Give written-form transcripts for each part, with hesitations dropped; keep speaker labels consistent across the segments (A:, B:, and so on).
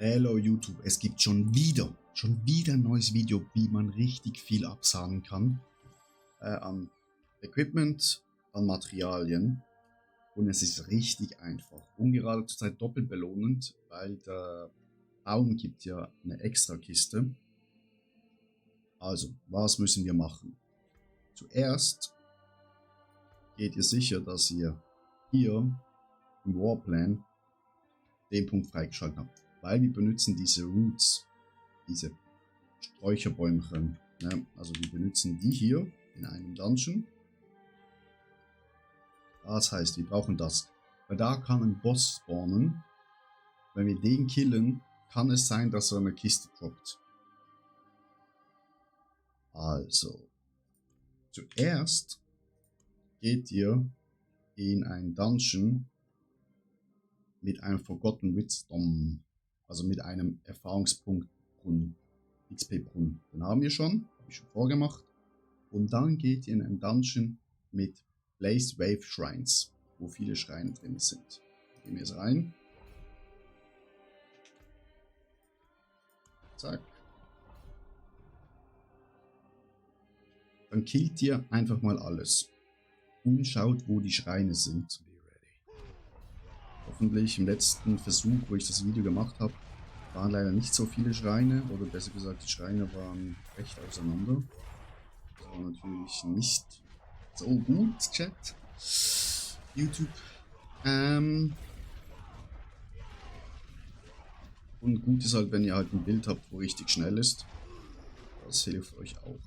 A: Hello YouTube, es gibt schon wieder ein neues Video, wie man richtig viel absahnen kann an Equipment, an Materialien, und es ist richtig einfach und gerade zurzeit doppelt belohnend, weil der Baum gibt ja eine extra Kiste. Also, was müssen wir machen? Zuerst geht ihr sicher, dass ihr hier im Warplan den Punkt freigeschaltet habt, weil wir benutzen diese Roots, diese Sträucherbäumchen, ne? Also wir benutzen die hier in einem Dungeon. Das heißt, wir brauchen das, weil da kann ein Boss spawnen. Wenn wir den killen, kann es sein, dass er eine Kiste droppt. Also, zuerst geht ihr in ein Dungeon mit einem Forgotten Wisdom, also mit einem Erfahrungspunkt Brunnen, XP Brunnen. Den haben wir schon, habe ich schon vorgemacht. Und dann geht ihr in ein Dungeon mit Blaze Wave Shrines, wo viele Schreine drin sind. Gehen wir jetzt rein. Zack. Dann killt ihr einfach mal alles und schaut, wo die Schreine sind. Hoffentlich im letzten Versuch, wo ich das Video gemacht habe, waren leider nicht so viele Schreine, oder besser gesagt, die Schreine waren recht auseinander. Das war natürlich nicht so gut, Chat. YouTube. Und gut ist halt, wenn ihr halt ein Bild habt, wo richtig schnell ist. Das hilft euch auch.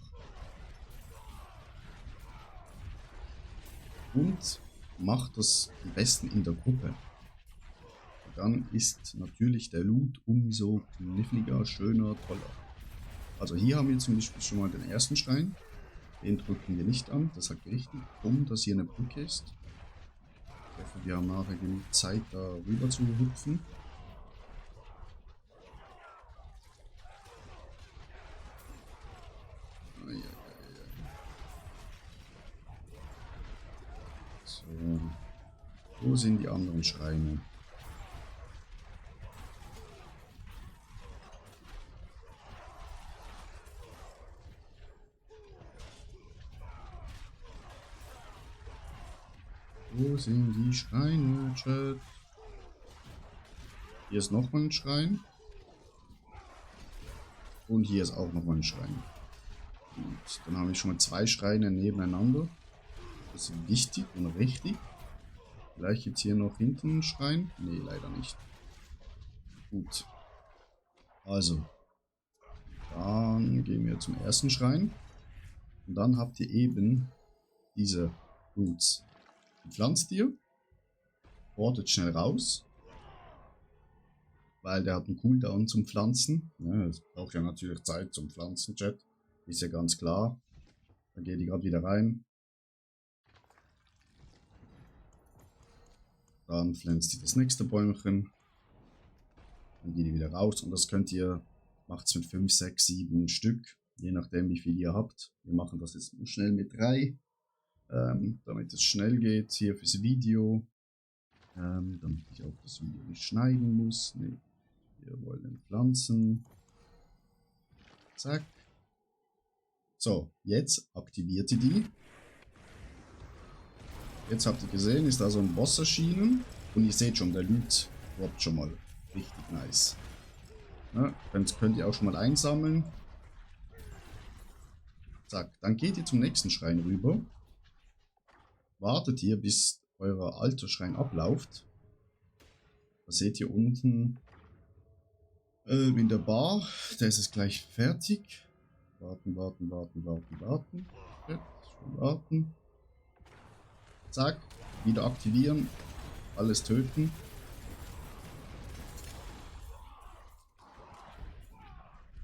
A: Und macht das am besten in der Gruppe. Dann ist natürlich der Loot umso kniffliger, schöner, toller. Also hier haben wir zum Beispiel schon mal den ersten Schrein. Den drücken wir nicht an. Das sagt richtig dumm, dass hier eine Brücke ist. Ich hoffe, wir haben nachher genug Zeit, da rüber zu hüpfen. So. Wo sind die anderen Schreine? Wo sind die Schreine, Chat? Hier ist nochmal ein Schrein. Und hier ist auch nochmal ein Schrein. Und dann habe ich schon mal 2 Schreine nebeneinander. Das ist wichtig und richtig. Vielleicht gibt es hier noch hinten einen Schrein. Nee, leider nicht. Gut. Also. Dann gehen wir zum ersten Schrein. Und dann habt ihr eben diese Roots. Die pflanzt ihr. Portet schnell raus. Weil der hat einen Cooldown zum Pflanzen. Ja, es braucht ja natürlich Zeit zum Pflanzen, Chat. Ist ja ganz klar. Dann geht die gerade wieder rein. Dann pflanzt ihr das nächste Bäumchen. Dann geht ihr wieder raus. Und das könnt ihr, macht es mit 5, 6, 7 Stück. Je nachdem wie viel ihr habt. Wir machen das jetzt nur schnell mit 3. Damit es schnell geht hier fürs Video. Damit ich auch das Video nicht schneiden muss. Nee. Wir wollen pflanzen. Zack. So, jetzt aktiviert ihr die. Jetzt habt ihr gesehen, ist da so ein Boss erschienen. Und ihr seht schon, der Loot droppt schon mal. Richtig nice. Ja, könnt ihr auch schon mal einsammeln. Zack, dann geht ihr zum nächsten Schrein rüber. Wartet ihr, bis euer alter Schrein ablauft. Da seht ihr unten in der Bar. Der ist jetzt gleich fertig. Warten. Ja, schon warten. Zack, wieder aktivieren. Alles töten.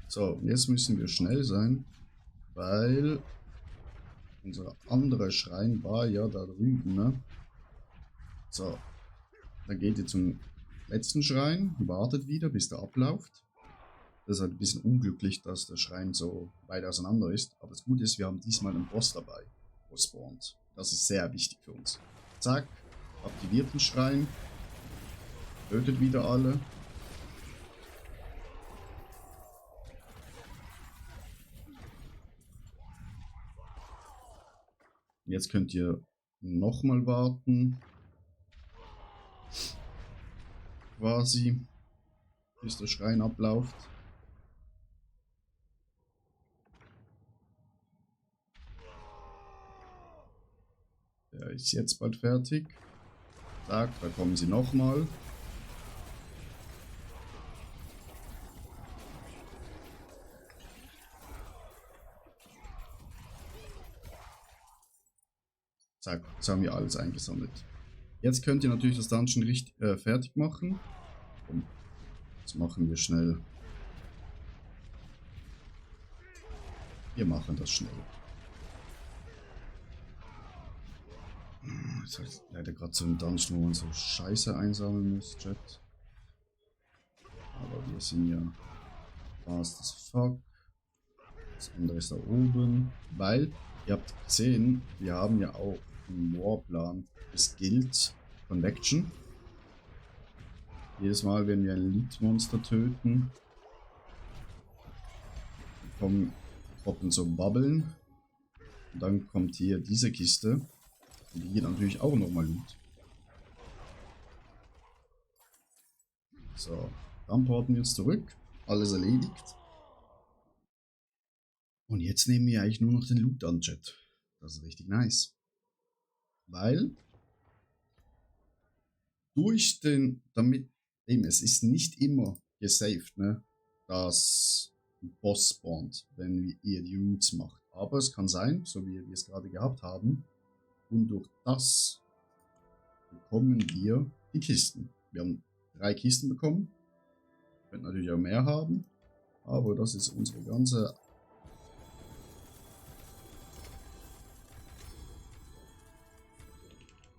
A: So, jetzt müssen wir schnell sein, weil unser anderer Schrein war ja da drüben, ne? So, dann geht ihr zum letzten Schrein, wartet wieder, bis der abläuft. Das ist halt ein bisschen unglücklich, dass der Schrein so weit auseinander ist. Aber das Gute ist, wir haben diesmal einen Boss dabei, wo spawnt. Das ist sehr wichtig für uns. Zack, aktiviert den Schrein, tötet wieder alle. Jetzt könnt ihr nochmal warten. Quasi. Bis der Schrein abläuft. Der ist jetzt bald fertig. Zack, da kommen sie nochmal. Zack, jetzt haben wir alles eingesammelt. Jetzt könnt ihr natürlich das Dungeon richtig, fertig machen. Und das machen wir schnell. Wir machen das schnell. Jetzt habe ich leider gerade so einen Dungeon, wo man so Scheiße einsammeln muss, Chat. Aber wir sind ja fast as fuck. Das andere ist da oben. Weil, ihr habt gesehen, wir haben ja auch einen Warplan des Guild Convection. Jedes Mal, wenn wir ein Elite-Monster töten, poppen so Bubbeln. Und dann kommt hier diese Kiste. Und die geht natürlich auch nochmal Loot. So, dann porten wir uns zurück. Alles erledigt. Und jetzt nehmen wir eigentlich nur noch den Loot an, Chat. Das ist richtig nice. Weil es ist nicht immer gesaved, ne, dass ein Boss spawnt, wenn ihr die Roots macht. Aber es kann sein, so wie wir es gerade gehabt haben. Und durch das bekommen wir die Kisten. Wir haben 3 Kisten bekommen. Wir könnten natürlich auch mehr haben. Aber das ist unsere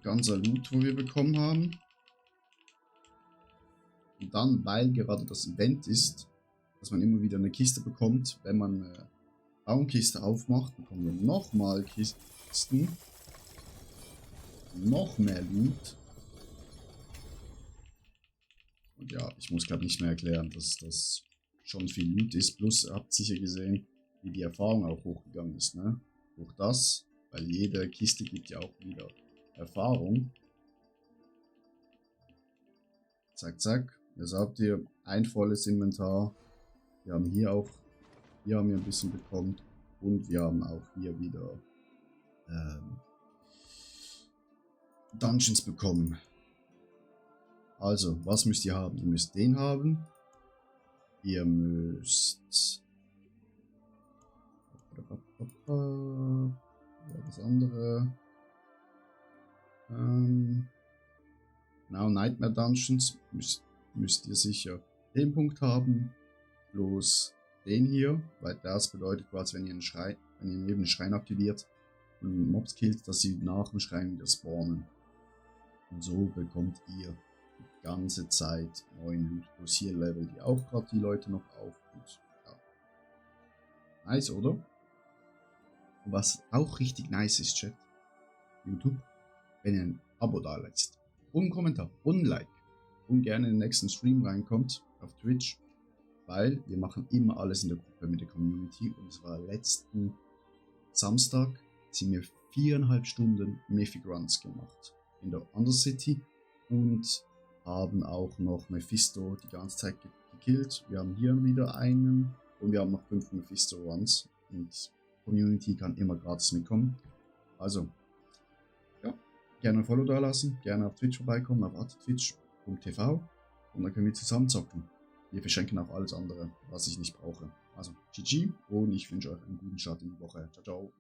A: ganzer Loot, wo wir bekommen haben. Und dann, weil gerade das Event ist, dass man immer wieder eine Kiste bekommt, wenn man eine Raumkiste aufmacht, bekommen wir nochmal Kisten. Noch mehr Loot. Und ja, ich muss glaube nicht mehr erklären, dass das schon viel Loot ist. Plus, ihr habt sicher gesehen, wie die Erfahrung auch hochgegangen ist, ne? Durch das, weil jede Kiste gibt ja auch wieder Erfahrung. Zack, zack. Jetzt habt ihr ein volles Inventar. Wir haben hier ein bisschen bekommen. Und wir haben auch hier wieder Dungeons bekommen. Also, was müsst ihr haben? Ihr müsst den haben. Ihr müsst das andere. Genau, Nightmare Dungeons müsst ihr sicher den Punkt haben. Bloß den hier, weil das bedeutet quasi, wenn ihr neben den Schrein aktiviert und Mobs killt, dass sie nach dem Schrein wieder spawnen. Und so bekommt ihr die ganze Zeit neuen Loot. Plus hier leveln die auch gerade die Leute noch auf. Und, ja. Nice, oder? Und was auch richtig nice ist, Chat, YouTube, wenn ihr ein Abo da lässt und einen Kommentar und ein Like und gerne in den nächsten Stream reinkommt auf Twitch, weil wir machen immer alles in der Gruppe mit der Community. Und es war letzten Samstag, sind wir 4,5 Stunden Mythic Runs gemacht in der Undercity und haben auch noch Mephisto die ganze Zeit gekillt. Wir haben hier wieder einen und wir haben noch 5 Mephisto Runs und Community kann immer gratis mitkommen. Also, ja, gerne ein Follow da lassen, gerne auf Twitch vorbeikommen, auf artetwitch.tv und dann können wir zusammen zocken. Wir verschenken auch alles andere, was ich nicht brauche. Also, GG und ich wünsche euch einen guten Start in die Woche. Ciao, ciao.